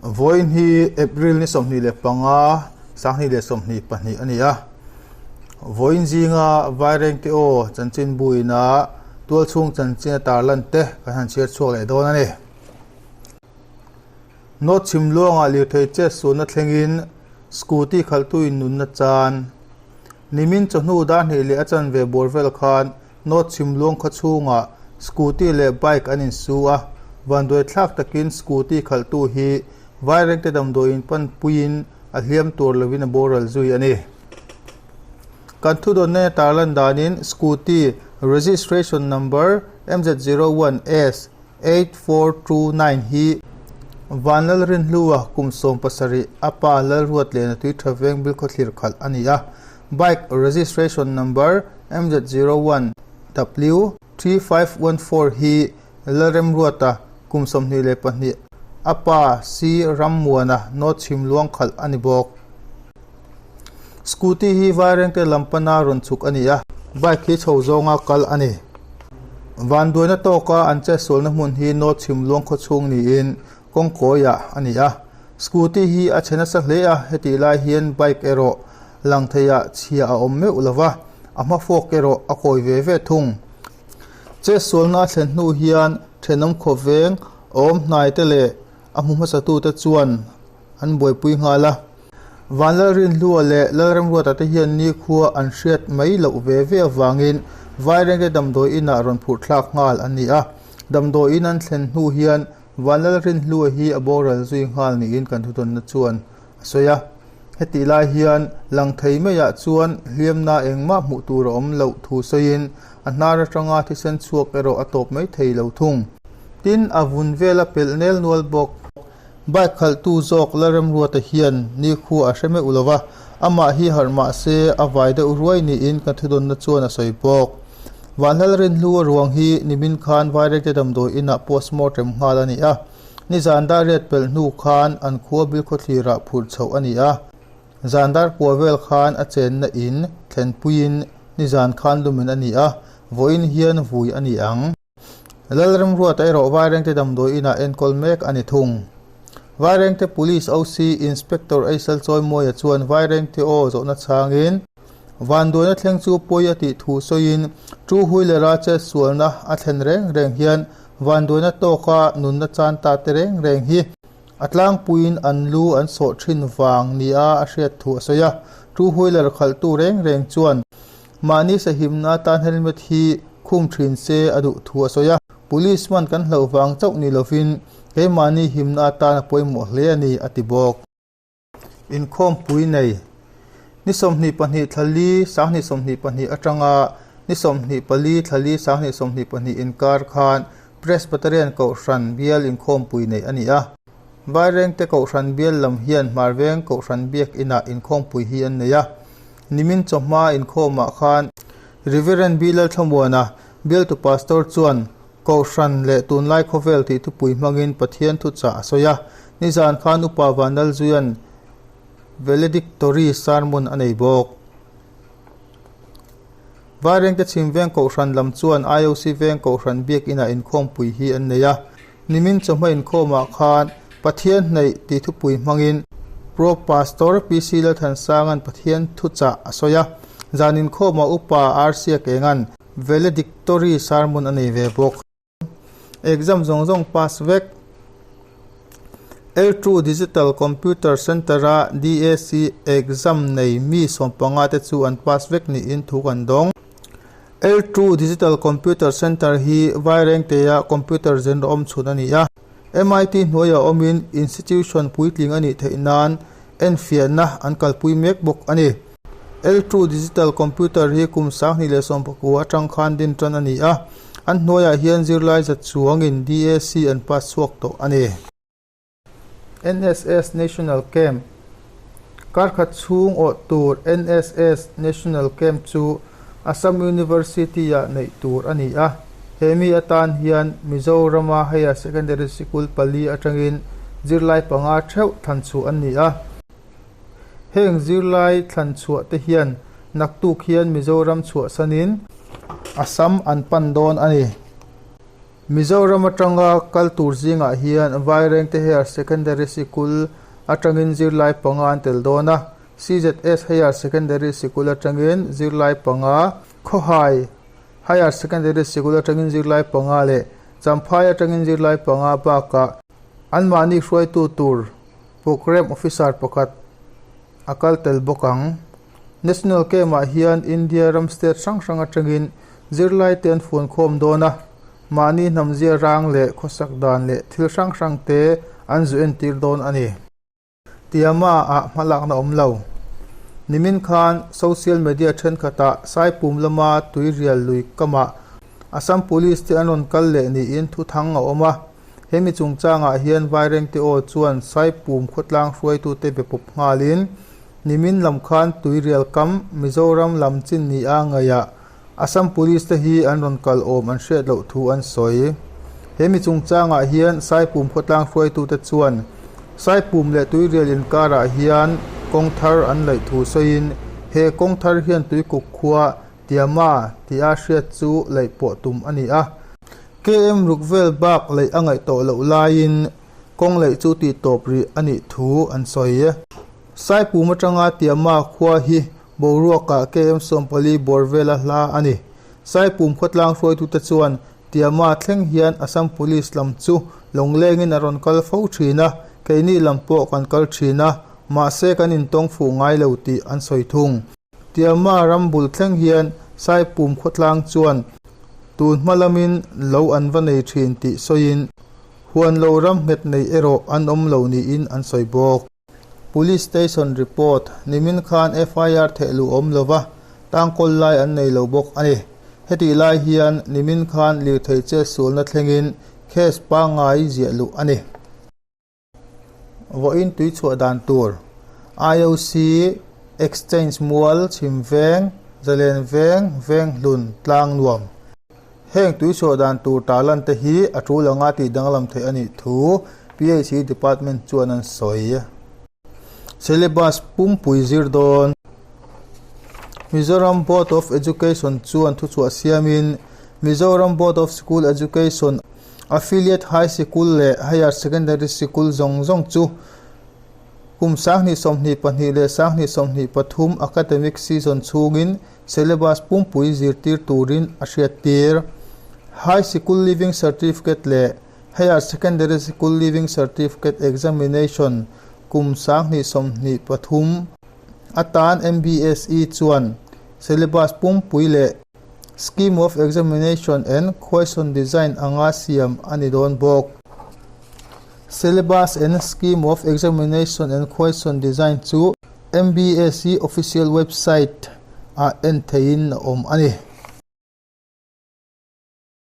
Vawiin hi April ni 25, 2022 a ni a. Vawiin zinga Vairengte aw chanchinbu ina tualchhung chanchin a tarlan te kan han chhiar chhuak leh dawn a ni. North Chhimluangah lirthei chet sualna thlengin scooty khalhtuin nunna chan. Nimin chawhnu dar hnih leh a chanve bawr vel khan North Chhimluang khaw chhungah scooty leh bike an insu a, vanduai thlak takin scooty khalhtu hi Vairengte damdawiin panpuiin a hliam tur lovin a boral zui a ni. Kan thudawnna tarlan danin scooty registration number MZ01S 8429 hi Vanlalrinhlua kum 17 a pa Lalruatlena tui tha veng Bilkhawthlir khalh a ni a. Bike registration number MZ01W3514 hi Lalremruata kum 22 a pa C Rammuana North Chhimluang khalh a ni bawk. Scooty hi Vairengte lam pana rawn chhuk a ni a, bike hi chho zawnga kal a ni. Vanduaina tawka an chetsualna hmun hi North Chhimluang khaw chhung niin kawngkawiah a ni a. Scooty hi a chhe nasa hle a, hetih lai hian bike erawh lang theiah chhia a awm meuh lova, a hma fawk erawh a kawi ve ve thung. Chetsualna a thlen hnu hian thenawm khawveng awm hnaite leh a hmu hmasatute chuan an buaipui nghal a. Vanlalrinhlua leh Lalremruata te hian nikhua an hriat mai loh ve ve avangin Vairengte damdawi inah rawn phurh thlak nghal an ni a. Damdawi in an thlen hnu hian Vanlalrinhlua hi a boral zui nghal niin kan thudawnna chuan a sawi a. Hetih lai hian lang thei maiah chuan hliamna engmah hmuh tur a awm loh thu sawiin a hnar atanga thisen chhuak erawh a tawp mai thei lo thung. Tin, a vun vel a pelh nel nual bawk. Bike khalhtu zawk Lalremruata hian nikhua a hre meuh lo va, amah hi harh mah se a vai deuh ruai niin kan thudawnna chuan a sawi bawk. Vanlalrinhlua ruang hi nimin khan Vairengte damdawi inah postmortem nghal a ni a, nizan dar riat pelh hnu khan an khua Bilkhawthlirah phurh chhoh a ni a. Zan dar kua vel khan a chenna in thlenpuiin nizan khan lumen a ni a, vawiin hian vui a ni ang. Lalremruata erawh Vairengte damdawi inah enkawl mek a ni thung. Vairengte Police OC Inspector Eisal Chawimawia chuan Vairengte aw zawhna chhangin, Vanduaina thleng chu pawi a tih thu sawiin, Two wheeler-a chetsualna a thlen reng reng hian vanduaina tawka nunna chan ta te reng reng hi a tlangpuiin an lu an sawh thin vang nia a hriat thu a sawi a. Two wheeler khalhtu reng reng chuan Mahni sahimna atan helmet hi khum thin se a duh thu a sawi a. Police man kan hlauh vang chauh ni lovin keimahni himna atan a pawimawh hle a ni, a ti bawk. Inkhawmpui nei ni 22 thla li 2022 atanga ni 24 thla li 2022 inkar khan Presbyterian Kohhran bial inkhawmpui neih a ni a. Vairengte Kohhran bial lam hian Hmarveng Kohhran biakinah inkhawmpui hi an nei a. Nimin chawhma inkhawmah khan Reverend B. Lalthlamuana, bialtu pastor chuan Kohhran leh tunlai khawvel tih thupui hmangin Pathian thuchah a sawi a. Nizan khan Upa Vanlalzuia'n Valedictory Sermon a nei bawk. Vairengte chhim veng Kohhran lam chuan IOC veng Kohhran biakinah inkhawmpui hi an nei a. Nimin chawhma inkhawmah khan Pathian hnaih tih thupui hmangin Pro Pastor PC Lalthansanga'n Pathian thuchah a sawi a, zan inkhawmah Upa RC Kenga'n Valedictory Sermon a nei ve bawk. Exam zawng zawng pass vek. L2 Digital Computer Centre-a DAC exam nei mi sawmpanga te chu an pass vek niin thu kan dawng. L2 Digital Computer Centre hi Vairengtea computer zen awm chhun a ni a. MIT hnuaiah awmin institution puitling a nih theih nan enfiahna an kalpui mek bawk a ni. L2 Digital Computer hi kum 2019 atang khan din tan a ni a, an hnuaiah hian zirlai za chuangin DAC an pass chhuak tawh a ni. NSS National Camp Karkhat chhung awh tur NSS National Camp chu Assam University-ah neih tur a ni a. He mi atan hian Mizorama Higher Secondary Sikul pali atangin zirlai panga theuh thlan chhuah an ni a. Heng zirlai thlan chhuah te hian naktuk hian Mizoram chhuahsanin Assam an pan dawn a ni. Mizoram atanga kal tur zingah hian Vairengte Higher Secondary Sikul atangin zirlai panga an tel dawn a, CZS Higher Secondary Sikul atangin zirlai panga, Khawhai Higher Secondary Sikul atangin zirlai panga leh Champhai atangin zirlai panga bakah anmahni hruaitu tur Programme Officer pakhat a kal tel bawk ang. National Camp-ah hian India ram state hrang hrang atangin zirlaite an fuankhawm dawn a, mahni hnamzia rang leh khawsak dan leh thil hrang hrang te an zu entir dawn a ni. Tiama ah hmalakna awm lo. Nimin khan social media thenkhatah Saipum lama tuirial lui kamah Assam Police te an rawn kal leh niin thuthang a awm a. Hemi chungchangah hian Vairengte aw chuan Saipum khawtlang hruaitute be pawp nghalin nimin lam khan tuirial kam Mizoram lam chin nia ngaihah Assam Police te hi an rawn kal awm an hriat loh thu an sawi. He mi chungchangah hian Saipum khawtlang hruaitute chuan Saipum leh Tuirial inkarah hian kawng thar an laih thu sawiin he kawng thar hian Tuikuk khua Tiama tia hriat chu laih pawh tum a ni a. KM ruk vel bak laih a ngaih tawh loh laiin kawng laih chu tih tawp rih a nih thu an sawi. Saipum atanga Tiama khua hi Boruakah KM 40 bawr vela hla a ni. Saipum khawtlang hruaitute chuan Tiama thleng hian Assam Police lam chu lawnglengin a rawn kal fo thin a, keini lam pawh kan kal thin a, mahse kan intawng fuh ngai lo tih an sawi thung. Tiama ram bul thleng hian Saipum khawtlang chuan tun hma lamin lo an va nei thin tih sawiin huan lo ram nghet nei erawh an awm lo niin an sawi bawk. Police Station report, Nimin khan FIR thehluh awm lova, tangkawl lai an nei lo bawk a ni. Hetih lai hian nimin khan lirthei chetsualna thlengin case pangngai ziah luh a ni. Vawiin tui chhuah dan tur, IOC, Exchange Mual, Chhim Veng, Zalen Veng, Venghlun, Tlangnuam. Heng tuichhuah dan tur tarlan te hi a tul anga tih danglam theih a nih thu PHE Department chuan an sawi. Syllabus pumpui zir dawn. Mizoram Board of Education chuan thuchhuah siamin Mizoram Board of School Education Affiliate High Sikul leh Higher Secondary Sikul zawng zawng chu kum 2022 leh 2023 academic season chhungin Syllabus pumpui zirtir turin a hriattir. High Sikul Leaving Certificate leh Higher Secondary Sikul Leaving Certificate Examination kum 2023 atan MBSE chuan syllabus pumpui leh Scheme of Examination and Question Design anga siam a ni dawn bawk. Syllabus and Scheme of Examination and Question Design chu MBSE official website ah en theihin a awm a ni.